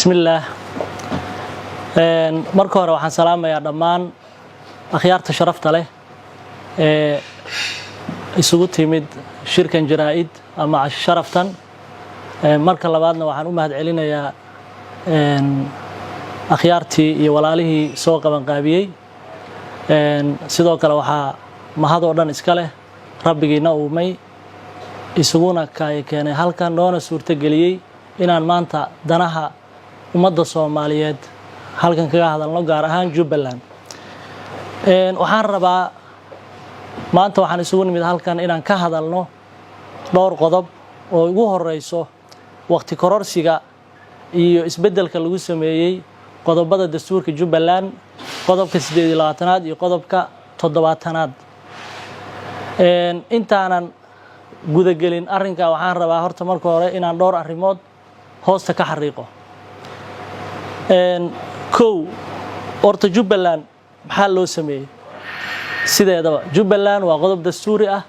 Bismillaah. Marka hore waxaan salaamayaa dhammaan akhyaarta sharafta leh ee isugu timid shirkan jaraa'id ama sharaftan. Marka labaadna waxaan u mahad celinayaa akhyaartii iyo walaalihii soo qabanqaabiyey. Sidoo kale waxaa mahad oo dhan iska leh Rabbigiina uumay, isuguna keenay halkan, noona suurtogeliyey inaan maanta danaha ummadda Soomaaliyeed halkan kaga hadalno, gaar ahaan Jubbaland. Waxaan rabaa maanta waxaan isugu nimid halkan inaan ka hadalno dhowr qodob oo ugu horeyso waqti kororsiga iyo isbeddelka lagu sameeyey qodobada dastuurka Jubbaland, qodobka 28aad iyo qodobka 70aad. Intaanan gudagelin arrinka, waxaan rabaa horta marka hore inaan dhowr arrimood hoosta ka xariiqo. Kow, horta Jubbaland maxaa loo sameeyey? Sideedaba Jubbaland waa qodob dastuuri ah,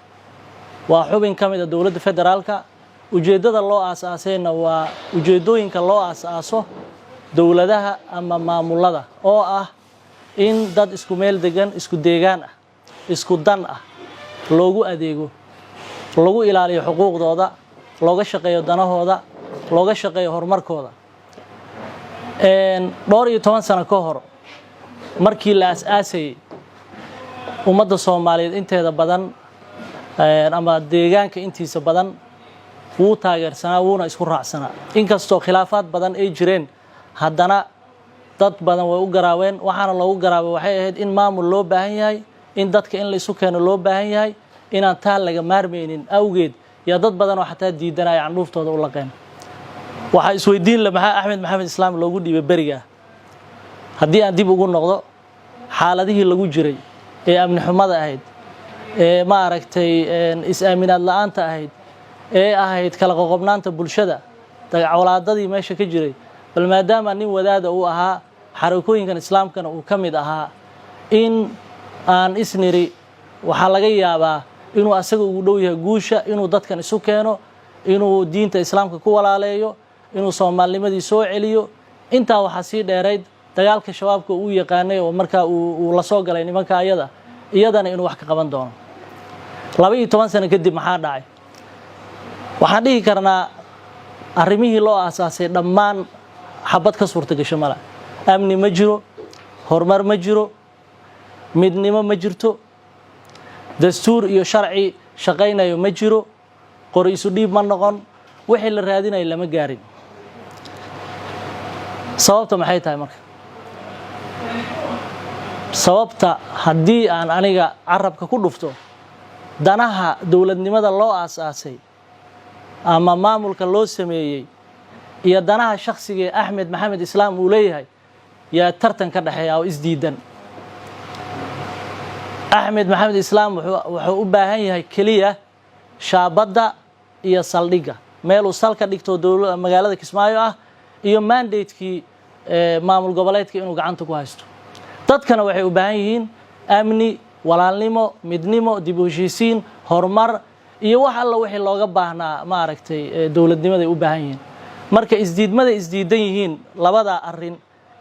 waa xubin ka mid a dowladda federaalka. Ujeeddada loo aas-aasayna waa ujeeddooyinka loo aas-aaso dowladaha ama maamulada, oo ah in dad isku meel degan, isku deegaan ah, isku dan ah loogu adeego, lagu ilaaliyo xuquuqdooda, looga shaqeeyo danahooda, looga shaqeeyo horumarkooda. Dhowr iyo toban sano ka hor markii la as-aasayey, ummadda Soomaaliyeed inteeda badan ama deegaanka intiisa badan wuu taageersanaa, wuuna isku raacsanaa. Inkastoo khilaafaad badan ay jireen, haddana dad badan way u garaaween. Waxaana loogu garaabay waxay ahayd in maamul loo baahan yahay, in dadka in la isu keeno loo baahan yahay, inaan taa laga maarmaynin awgeed yaa dad badan oo xataa diidanaya candhuuftooda u laqeen. Waxaa isweydiin le, maxaa Axmed Maxamed Islaam loogu dhiibay berigaa? Haddii aan dib ugu noqdo xaaladihii lagu jiray ee amni xumada ahayd, ee maaragtay is-aaminaad la-aanta ahayd, ee ahayd kala qoqobnaanta bulshada, colaadadii meesha ka jiray, bal maadaama nin wadaada uu ahaa, xarakooyinkan islaamkana uu ka mid ahaa, in aan isniri waxaa laga yaabaa inuu asaga ugu dhow yahay guusha, inuu dadkan isu keeno, inuu diinta islaamka ku walaaleeyo, inuu soomaalinimadii soo celiyo. Intaa waxaa sii dheerayd dagaalka Shabaabka uu yaqaanay oo markaa uu la soo galay nimanka ayada, iyadana inuu wax ka qaban doono. 12 sano kadib maxaa dhacay? Waxaan dhihi karnaa arrimihii loo aasaasay dhammaan xabad ka suurta gasho mala. Amni ma jiro, horumar ma jiro, midnimo ma jirto, dastuur iyo sharci shaqaynayo ma jiro, qori isu dhiib ma noqon, wixii la raadinayo lama gaarin. Sababta maxay tahay marka? Sababta haddii aan aniga carabka ku dhufto, danaha dowladnimada loo aas-aasay ama maamulka loo sameeyey iyo danaha shakhsiga ee Axmed Maxamed Islaam uu leeyahay yaa tartan ka dhexeeya oo isdiidan. Axmed Maxamed Islaam wuxuu u baahan yahay keliya shaabadda iyo saldhigga, meeluu salka dhigto magaalada Kismaayo ah, iyo mandate-kii maamul goboleedka inuu gacanta ku haysto. Dadkana waxay u baahan yihiin amni, walaalnimo, midnimo, dib u heshiisiin, horumar iyo wax alla wixii looga baahnaa maaragtay dowladnimaday u baahan yihiin. Marka isdiidmada isdiidan yihiin labada arrin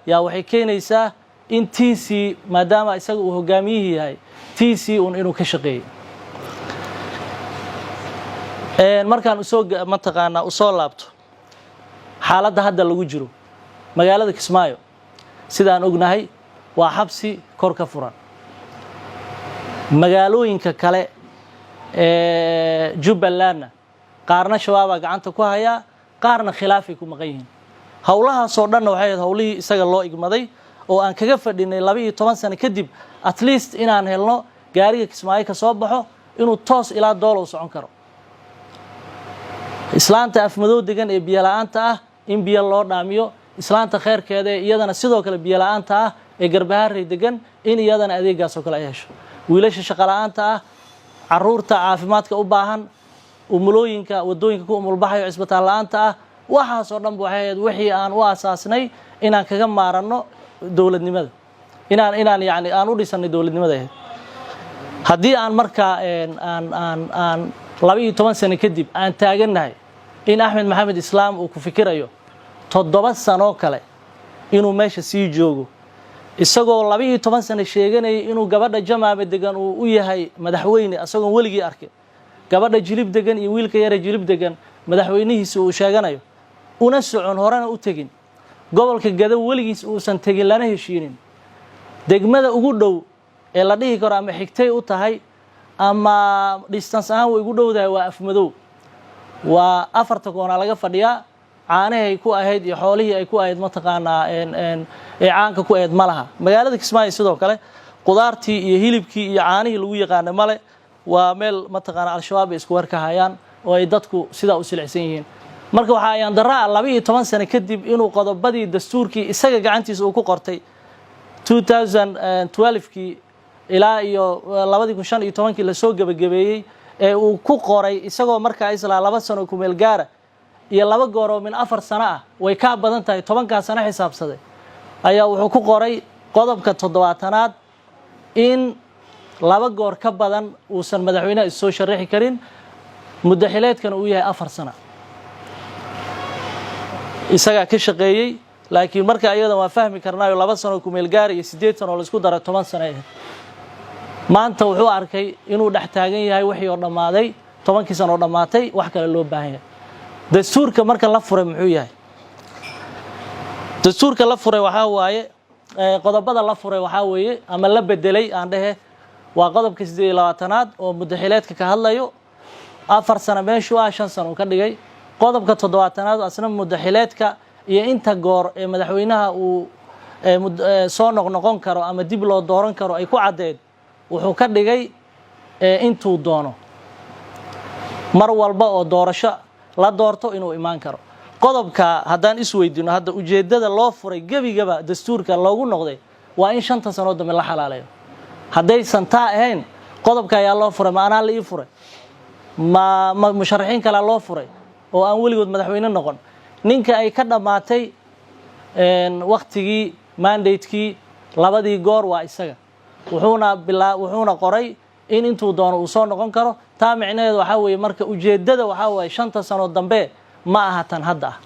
yaa waxay keenaysaa in TC, maadaama isaga uu hogaamiyihii yahay, TC un inuu ka shaqeeyey. Markaan usoo mataqaanaa usoo laabto xaaladda hadda lagu jiro magaalada Kismaayo, sidaan ognahay waa xabsi kor ka furan. Magaalooyinka kale ee Jubbalandna qaarna Shabaabaa gacanta ku hayaa, qaarna khilaafay ku maqan yihiin. Howlahaasoo dhanna waxay ahayd howlihii isaga loo igmaday oo aan kaga fadhinay 12 sano kadib, at least inaan helno gaariga Kismaayo ka soo baxo inuu toos ilaa Doolow socon karo, islaanta Afmadow degan ee biyo la-aanta ah in biyo loo dhaamiyo, islaanta kheyrkeeda ee iyadana sidoo kale biyo la-aanta ah ee Garbaharey degan in iyadana adeegaas oo kale ay hesho, wiilasha shaqo la-aanta ah, caruurta caafimaadka u baahan, umulooyinka wadooyinka ku umulbaxayo cisbitaal la-aanta ah. Waxaasoo dhan ba waxay ahayd wixii aan u aasaasnay inaan kaga maaranno dowladnimada, inaan yani aan u dhisanay dowladnimada ahayd. Haddii aan markaa aan 12 sano kadib aan taagannahay in Axmed Maxamed Islaam uu ku fikirayo 7 sanoo kale inuu meesha sii joogo, isagoo 12 sano sheeganayay inuu gabadha Jamaame degan uu u yahay madaxweyne, isagoon weligii arkin gabadha Jilib degan iyo wiilka yare Jilib degan madaxweynihiisi uu sheeganayo, una socon, horena u tegin gobolka Gado, weligiis uusan tegin, lana heshiinin. Degmada ugu dhow ee la dhihi karo ama xigtay u tahay ama distance ahaan way ugu dhowdahay waa Afmadow, waa afarta koonaa laga fadhiyaa. Caanahay ay ku ahayd iyo xoolihii ay ku ahayd, mataqaanaa, ee caanka ku ahayd ma laha. Magaalada Kismaayo sidoo kale qudaartii iyo hilibkii iyo caanihii lagu yaqaana male. Waa meel, mataqaanaa, Al-Shabaab ay isku warka hayaan oo ay dadku sidaa u silicsan yihiin. Marka waxaa ayaan daraa 12 sano kadib inuu qodobadii dastuurkii isaga gacantiisa uu ku qortay 2012kii ilaa iyo 2015kii lasoo gebagabeeyey ee uu ku qoray, isagoo markaa islaa 2 sano kumeel gaara iyo laba gooroo min 4 sano ah way kaa badan tahay, 10-kaa sano xisaabsaday, ayaa wuxuu ku qoray qodobka 70aad in laba goor ka badan uusan madaxweynaha issoo sharaxi karin, muddo xileedkana uu yahay 4 sano. Isagaa ka shaqeeyey, laakiin marka ayada waan fahmi karnaayo, 2 sano kumeel gaara iyo 8 sano oo laisku dara 10 sano ahayd. Maanta wuxuu arkay inuu dhex taagan yahay wixii oo dhammaaday, 10-kii sano oo dhammaatay, wax kale loo baahan yahay. Dastuurka marka la furay muxuu yahay? Dastuurka la furay waxaa waaye, qodobada la furay waxaa weeye ama la bedelay aan dhehe, waa qodobka 28aad oo muddaxileedka ka hadlayo, 4 sano meeshuu ah 5 sano uu ka dhigay. Qodobka 70aad asna muddaxileedka iyo inta goor ee madaxweynaha uu soo noqnoqon karo ama dib loo dooran karo ay ku caddeed, wuxuu ka dhigay intuu doono, mar walba oo doorasho la doorto inuu imaan karo. Qodobka haddaan isweydiino hadda, ujeeddada loo furay gebigaba dastuurka loogu noqday waa in 5-ta sanoo dambe la xalaaleeyo. Haddaysan taa ahayn, qodobka ayaa loo furay? Ma anaa la ii furay? Ma musharaxiin kalea loo furay oo aan weligood madaxweyne noqon? Ninka ay ka dhammaatay waktigii mandate-kii labadii goor waa isaga, wuxuuna bilaa wuxuuna qoray in intuu doono uu soo noqon karo. Taa micnaheedu waxaa weeye, marka ujeeddada waxaa waaye 5-ta sano dambe, ma aha tan hadda ah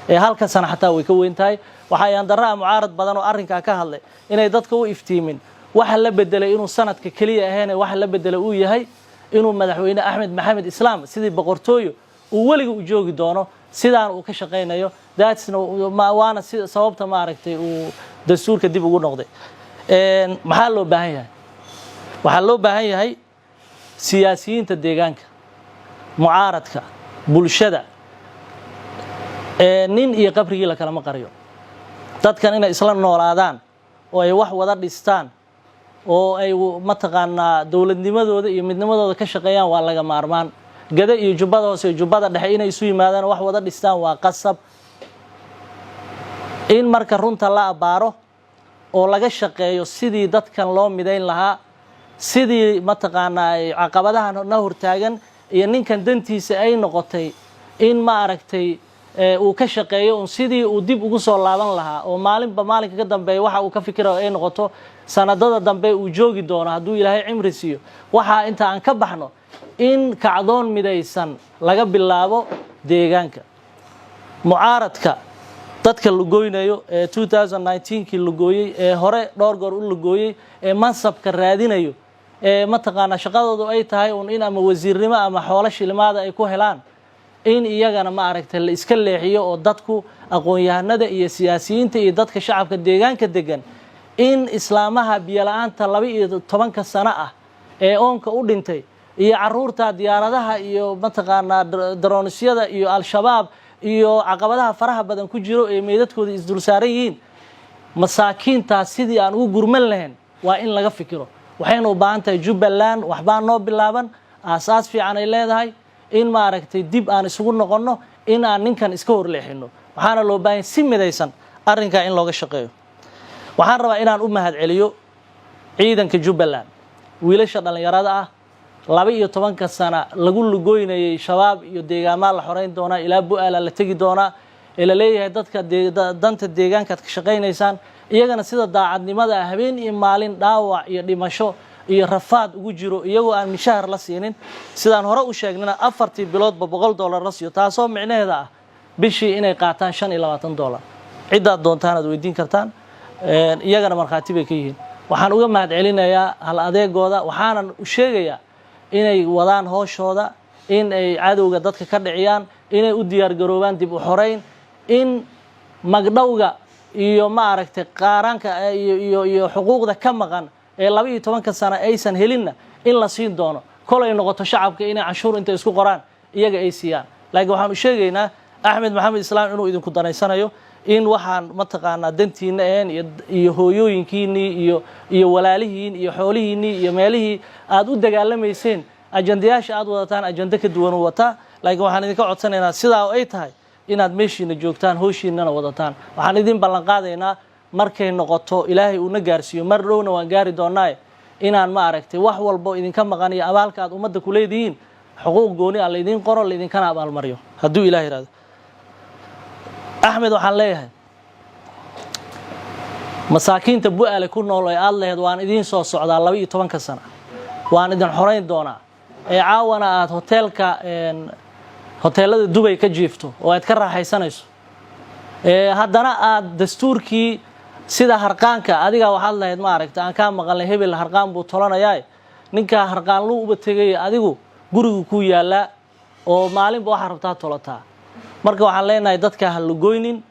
ee halka sano xataa way ka weyn tahay. Waxaa yaandarraa mucaarad badan oo arrinkaa ka hadlay inay dadka u iftiimin waxa la bedelay inuu sanadka keliya ahayn, waxa la bedelay uu yahay inuu madaxweyne Axmed Maxamed Islaam sidii boqortooyo uu weliga u joogi doono, sidaan uu ka shaqaynayo. That's-na waana si sababta, maaragtay, uu dastuurka dib ugu noqday. Maxaa loo baahan yahay? Waxaa loo baahan yahay siyaasiyiinta deegaanka, mucaaradka, bulshada, nin iyo qabrigii la kalama qariyo. Dadkan inay isla noolaadaan oo ay wax wada dhistaan oo ay, mataqaanaa, dowladnimadooda iyo midnimadooda ka shaqeeyaan waa laga maarmaan. Gada iyo Jubbada Hoose iyo Jubbada Dhexe inay isu yimaadaan, wax wada dhistaan waa qasab. In marka runta la abbaaro oo laga shaqeeyo sidii dadkan loo midayn lahaa, sidii, mataqaanaa, caqabadaha na hortaagan iyo ninkan dantiisa ay noqotay in, ma aragtay, uu ka shaqeeyo un sidii uu dib ugu soo laaban lahaa, oo maalinba maalinka ka dambeeya waxa uu ka fikirayo ay noqoto sanadada dambe uu joogi doono hadduu Ilaahay cimri siiyo. Waxaa inta aan ka baxno in kacdoon midaysan laga bilaabo deegaanka. Mucaaradka dadka lagooynayo ee 2019kii lagooyey, ee hore dhowr goor u lagooyey, ee mansabka raadinayo, ee mataqaanaa shaqadoodu ay tahay un in ama wasiirnimo ama xoolo shilimaada ay ku helaan, in iyagana, ma aragtay, la iska leexiyo oo dadku aqoon-yahanada iyo siyaasiyiinta iyo dadka shacabka deegaanka degan in islaamaha biyo-la-aanta 12-ka sano ah ee oonka u dhintay iyo caruurta diyaaradaha iyo, mataqaanaa, daronisyada iyo Al-Shabaab iyo caqabadaha faraha badan ku jiro ee meydadkooda isdul saaran yihiin, masaakiintaas sidii aan ugu gurman lahayn waa in laga fikiro. Waxayna u baahan tahay Jubbaland waxbaa noo bilaaban, aasaas fiican ay leedahay, in, maaragtay, dib aan isugu noqonno, in aan ninkan iska horleexino. Waxaana loo baahanya si midaysan arrinkaa in looga shaqeeyo. Waxaan rabaa inaan u mahad celiyo ciidanka Jubbaland, wiilasha dhallinyarada ah 12-ka sana lagu lugoynayay Shabaab iyo deegaamaa la xoreyn doonaa, ilaa Bu-aala la tegi doonaa ee la leeyahay dadka danta deegaankaad ka shaqaynaysaan, iyagana sida daacadnimada ah habeen iyo maalin dhaawac iyo dhimasho iyo rafaad ugu jiro, iyagoo aan mishahar la siinin. Sidaan hore u sheegnana, afartii biloodba $100 la siiyo, taasoo micnaheeda ah Bishii inay qaataan $25. Ciddaad doontaan aad weydiin kartaan, iyagana markhaati bay ka yihiin. Waxaan uga mahad celinayaa hal adeegooda, waxaanan u sheegayaa inay wadaan hooshooda, in ay cadowga dadka ka dhiciyaan, inay u diyaargaroobaan dib u xoreyn, in magdhowga iyo, ma aragtay, qaaraanka iyo xuquuqda ka maqan ee 12-ka sano aysan helinna in la siin doono kolay noqoto shacabka inay canshuur intay isku qoraan iyaga ay siiyaan. Laakiin waxaan u sheegaynaa Axmed Maxamed Islaam inuu idinku danaysanayo, in waxaan, ma taqaanaa, dantiina een iyo hooyooyinkiinii iyo walaalihiin iyo xoolihiinii iyo meelihii aad u dagaalamayseen, ajandayaasha aad wadataan ajando ka duwan u wataa. Laakiin waxaan idinka codsanaynaa, sidaa ay tahay, inaad meeshiina joogtaan, hooshiinana wadataan. Waxaan idin ballan qaadaynaa, markay noqoto, Ilaahay uuna gaarsiiyo, mar dhowna waan gaari doonaaye, inaan, ma aragtay, wax walbo idinka maqan iyo abaalka aad ummadda ku leedihiin xuquuq gooni ah laydin qoro, laydinkana abaalmaryo, hadduu Ilaah yihahdo. Axmed waxaan leeyahay, masaakiinta Bu-aale ku nool ee aada laheed "Waan idiin soo socdaa 12-ka sana, waan idin xorayn doonaa," ee caawana aada hoteelka, hoteelada Dubay ka jiifto oo aad ka raaxaysanayso, haddana aada dastuurkii sida harqaanka adigaa waxaad lahayd, ma aragta, aan kaa maqalnay, hebel harqaan buu tolanayaa, ninkaa harqaanluu uba tegay, adigu gurigu kuu yaallaa oo maalinba waxaa rabtaa tolataa. Marka waxaan leenahay, dadka ha lagoynin,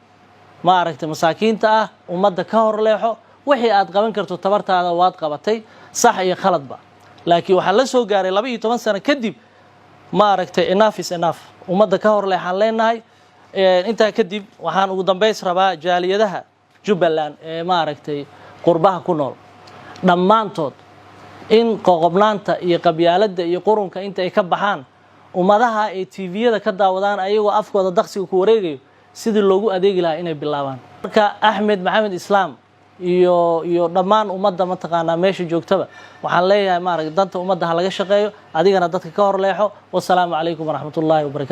ma aragtay, masaakiinta ah. Ummadda ka hor leexo. Wixii aad qaban karto tabartaada waad qabatay, sax iyo khaladba, laakiin waxaa la soo gaaray 12 sano kadib, ma aragtay, enough is enough. Ummadda ka hor leexaan leenahay. Intaa kadib, waxaan ugu dambays rabaa jaaliyadaha Jubbaland ee, ma aragtay, qurbaha ku nool dhammaantood in qoqobnaanta iyo qabyaaladda iyo qurunka inta ay ka baxaan, ummadaha ay TV-yada ka daawadaan ayagoo afkooda daqsiga ku wareegayo, sidii loogu adeegi lahaa inay bilaabaan. Marka Axmed Maxamed Islaam iyo dhammaan ummadda, ma taqaanaa, meesha joogtaba waxaan leeyahay, ma aragtay, danta ummadda ha laga shaqeeyo, adigana dadka ka hor leexo. Wasalaamu calaykum waraxmatullaahi wabarakatu.